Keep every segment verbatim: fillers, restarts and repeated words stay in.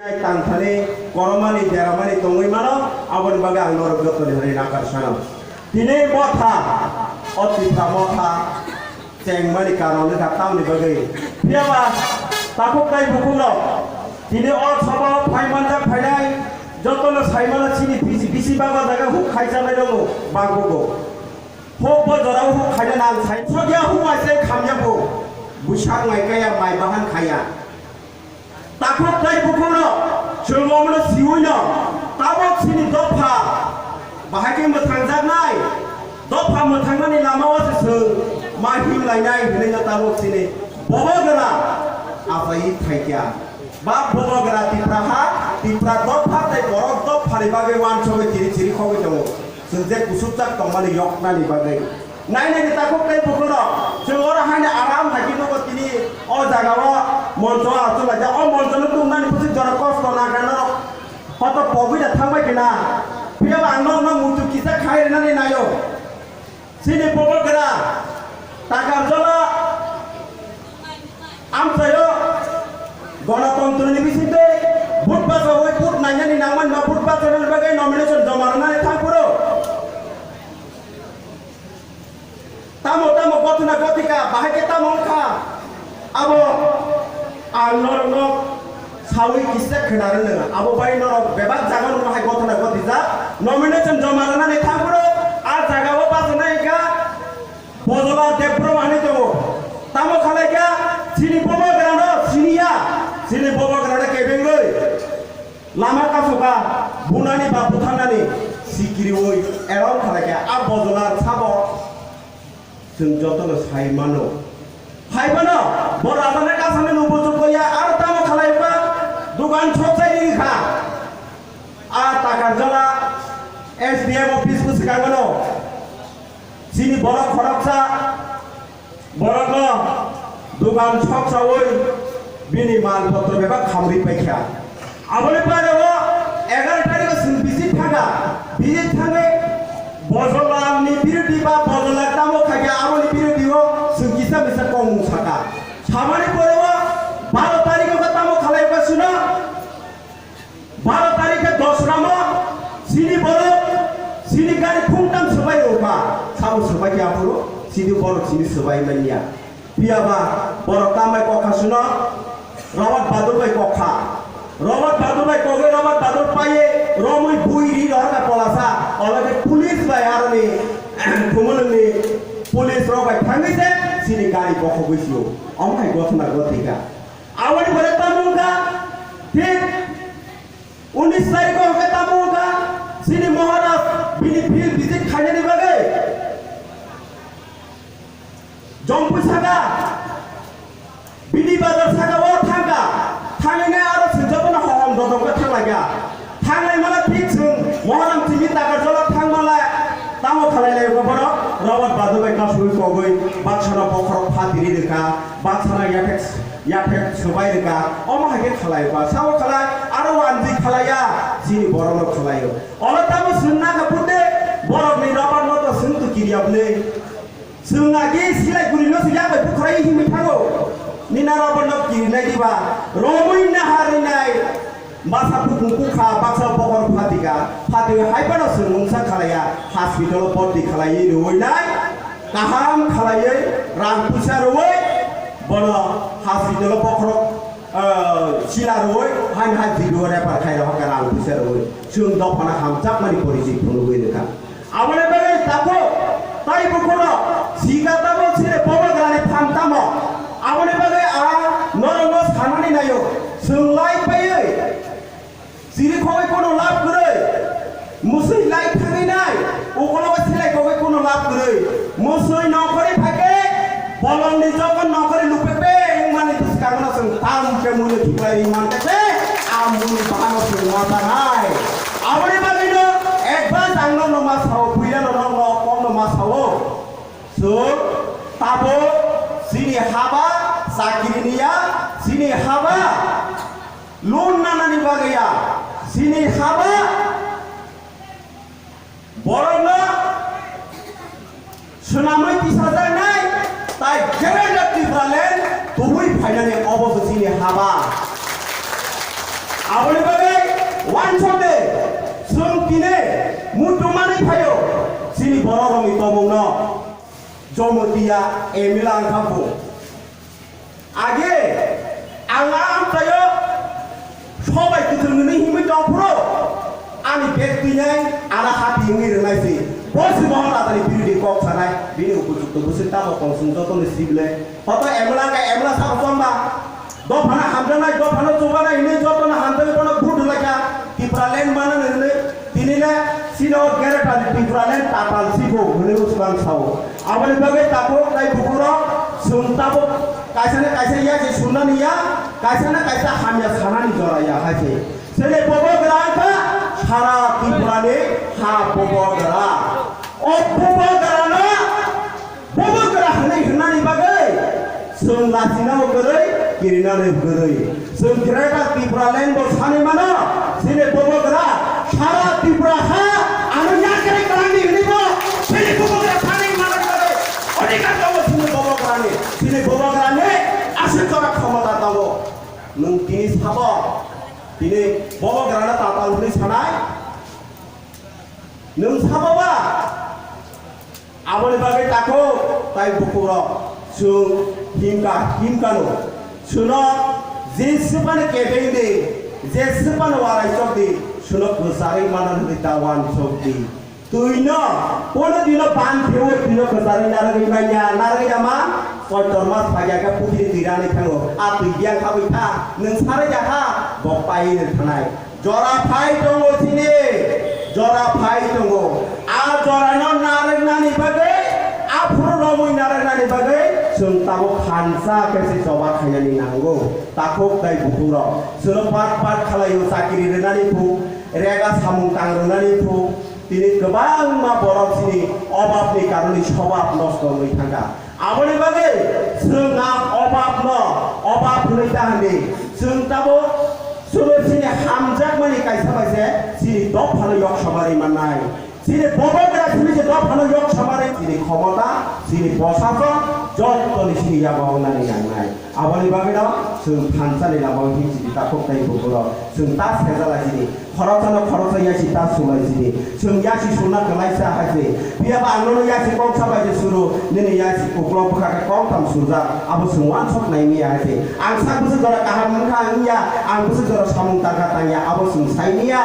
Tangthani, koromani, deramani tongwi mano, aboni bagwi ang norok jottoni hwnwi nakar sano. Tini motha, o Tipra motha, chengmani karon wngkha tamni bagwi. Phiyaba takhuk tei bukhuk rok, tini o sabao phai manjak phainai, jotono sai mano chini bisi, bisi bagwi jaga huk khaijaknai tongo, bagbugo. Huk bo jorao huk khaina nang sai, sogya huk bai se khamya bo, buisak nai kaya mai bahan khaya. Takhuk tei bukhukno chwng omono siui no, tabok chini dopha bahai khe mwthangjaknai, dopha mwthangnani lama o se chwng ma him lainai hinwi no tabok chini bobo gra achai thaikya. Ba bobo gra Tipra ha, Tipra dopha tei borok dopha ni bagwi wansugwi chiri chiri khogwi tongo. Chwng je kusupjak tongmani yoknani bagwi. Nai nai ni takhuk tei bukhuk rok, chwng oro haino aram hai khe nugo tini o jaga o moncho achuk laijak. O moncho no tubunani bwswk jora kosto nagra norok hoto pogwi da thangbai khe na. Phiya ba ang nok nok muitu kisa khai rwnani naio. Chini bobo gra Takarjala amchaio Ganatantro ni bisingtwi vote bachaui vote nainani nangmani ma vote bachanani bagwi nomination joma rwnani thang phuru. Tamo tamo gothona gothika bahai khe tamo wngkha abo ang norokno saui kisa khwnarwno abo bai norok bebak jaga no hai gothona gothijak nomination joma rwnani thang phuru a jaga o bachanai wngkha Bojolal Debbarma hinwi tongo. Tamo khalai kha chini bobo grano siniya chini bobo grano kebengwi. Lama kasoka bunani ba buthanani sikiriwi erong khalai kha a bojolar sabo chwng jotono sai mano. Hai mano bo rajana kasani nubuchuk goya aro tamo khalai ba dukan sok sai ri kha. A Takarjala S D M office bwswk ang mano. Chini borok khoroksa Borokno dugan sok saui bini mal potro bebak khamri paikha. Aboni pare o egaroh tarikh o chwng visit thangkha. Visit thangwi Bojolal ni birodhi ba Bojolal tamo khaikha aboni birodhi o chwng kisa misa kokmung sakha. Samani pore o baro tarikh o tamo khalai kha suno. Baro tarikh khe Dosramo chini borok chini gari khungtam swbai rwkha. Sabo swbai khe aphuru chini borok chini swbai manya. Phiya ba borok tam bai kokha suno Robert Bahadur bai kokha. Robert Bahadur bai kogwi Robert Bahadur paiye romwi bui ri rohorkha polasa. Olode police bai aroni Khumulwngni police rok bai thangwi se chini gari bokhogwi sio. Omo hai gothona gothika. Aboni pore tamo wngkha thik Unis tarikh o hwnkhe tamo wngkha chini Maharaj bini field visit khainani bagwi Jompui saka, bini bazar saka o thangkha. Thangwi aro swngjak bono hohom dodok khe thanglaikha. Thanglai mala thik chwng Maharaj chini Takarjala thangmala tamo khalai lai bono Robert Bahadur bai kasui kogwi baksano bokhorok phatiri rwkha, baksano yaphek Yaphek swbai rwkha, omo hai khe khalai ba, sao khalai, aro wanjwi khalaiya, chini borokno khalaio. Olo tamo swngna kha pute, borokni rabar no to swng tu kiriya bwle. Swng agi silai guri no se yak bai bukhrai himwi thango. Nina rabar no kirinai diba, romwi naharwi nai. Baksa bukung kukha, baksa bokhorok phatika, phatika hai phano chwng mungsa khalaiya, hospital o bhorti khalaiwi rwui nai, kaham khalaiwi rang puisa rwui, bono hospital o bokhorok, ah, chila rwui, haino hai video refer khai rohorkha rang puisa rwui, chwng dophano hamjakmani porichoi phunugwi rwkha. Aboni bagwi takhuk tai bukhukno sika tamo chini bobo grani phan tamo. Aboni bagwi a norokno sanani naio, chwng lai paiwi chiri khogwi kono lab kwrwi, mwswi lai thangwi nai, ukologo silai khogwi kono lab kwrwi, mwswi nongkhorwi phaikhe bolongni jokon nongkhorwi lupekbe wngmani bwskango chwng tam khe mwnwi thuklai ri mankha se, a mwnwi bahano chwng ma tanai. Aboni bagwino advance ang nokno ma sao, puilano nokno kokno ma sao. Chwng tabuk chini haba chakiri niya, chini haba loan nanani bagwi ya, chini haba borokno swnamwi tisajaknai, tai Greater Tipraland tubui phainani obo se chini haba. Aboni bagwi wansok de, chwng tini muchungmani phaio, chini bororokni tongmungno Jamatia M L A wngkha bo. Age, ang a amchaio sobai kwthwng hwnwi himwi tongphuru, ani bag twinai, ana hati wngwi rwnai se. Bo se Mohan Raja ni birodhi kok sanai, bini upojukto bwswk tamo tong chwng jotono sibile. Hoto M L A khe M L A sabo chongba. Dophano hamjaknai, dophano chubanai hinwi jotono hamjagwi bono vote rwlaikha, Tipraland manani hinwi. Tinile chini o Greater Tipraland tatal sibo hinwi swkang sao. Aboni bagwi takhuk tei bukhurok chwng tabuk kaisa na kaisa yachi sumnani ya, kaisa na kaisa hamya sanani jora ya hai se. Chini Bubagra wngkha sara Tripurani ha Bubagra. O Bubagrano Bubagra hwnwi hwnani bagwi chwng lachina bo kwrwi, kirinani bo kwrwi. Chwng Greater Tipraland bo sanwi mano, chini Bubagra sara Tripura ha ano yakarwi kwlangdi hwnwi bo chini Bubagra sanwi manani bagwi odhikar tongo chini Bubagrani. Chini Bubagrani aswk jora khomota tongo. Nwng tini sabo, tini Bubagrano tatal hwnwi sanai? Nwng sabo ba? Aboni bagwi takhuk tei bukhukrok chwng himkha, himkhano. Chwngno je swpano kebeng di, je swpano waraisok di, chwngno kwcharwi manna hwnwi ta wansok di. Twino, kono dino ban pheo twino kwcharwi narwgwi manya, narwgwi ya ma, koitor mas phaiya khe puthiri twi ranwi thango. A twi biyang khabwi kha, nwng sarwi ya kha, bo paiwi thanai. Jora phai tongo chini, jora phai tongo. A jorano narwknani bagwi, aphuru romwi narwknani bagwi, chwng tabuk khansa khe se choba khainani nango. Takhuk tei bukhukrok, chwngno pat pat khlaio, chakiri rwnani phu, rega samung tang rwnani phu, tini kwbangma borok chini obabni karoni sobab nosto wngwi thangkha. Aboni bagwi chwng a obabno obab hwnwi ta hwnwi, chwng tabuk chwngno chini hamjakmani kaisa bai se chini dophano yok sobarwi mannai. Chini Bubagra chini je dophano yok sobarwi chini khomota, chini bwsajwk jottoni chini yago wngnani nangnai. Aboni bagwino chwng thansani lamao hinjidi takhuk tei bukhurok chwng ta sejalaisidi. Khoroksano khoroksa yasi ta sulaisidi. Chwng yasi suna kwlaisa haise. Phiyaba ang nono yasi kok sabaidi suru, nini yasi uklok bwkha khe kok tham surjak. Abo chwng wansok naimiya haise. Ang sak bwswk jora kaham wngkha wngya, ang bwswk jora samung tangkha tangya, abo chwng saimiya.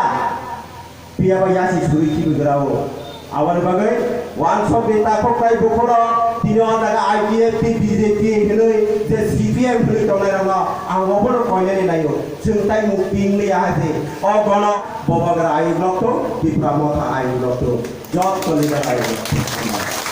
Phiyaba yasi suri khibigrao. Aboni bagwi wansok ni takhuk tei bukhurok tini o jaga I P F T, B J P hinwi je C P M hinwi tongnai rokno ang obono koinani naio. Chwng tai mukti wngwi ya hai se. O gono Bubagra ayuk nokto, Tipra Motha ayuk nokto. Jot kolida ayuk nokto.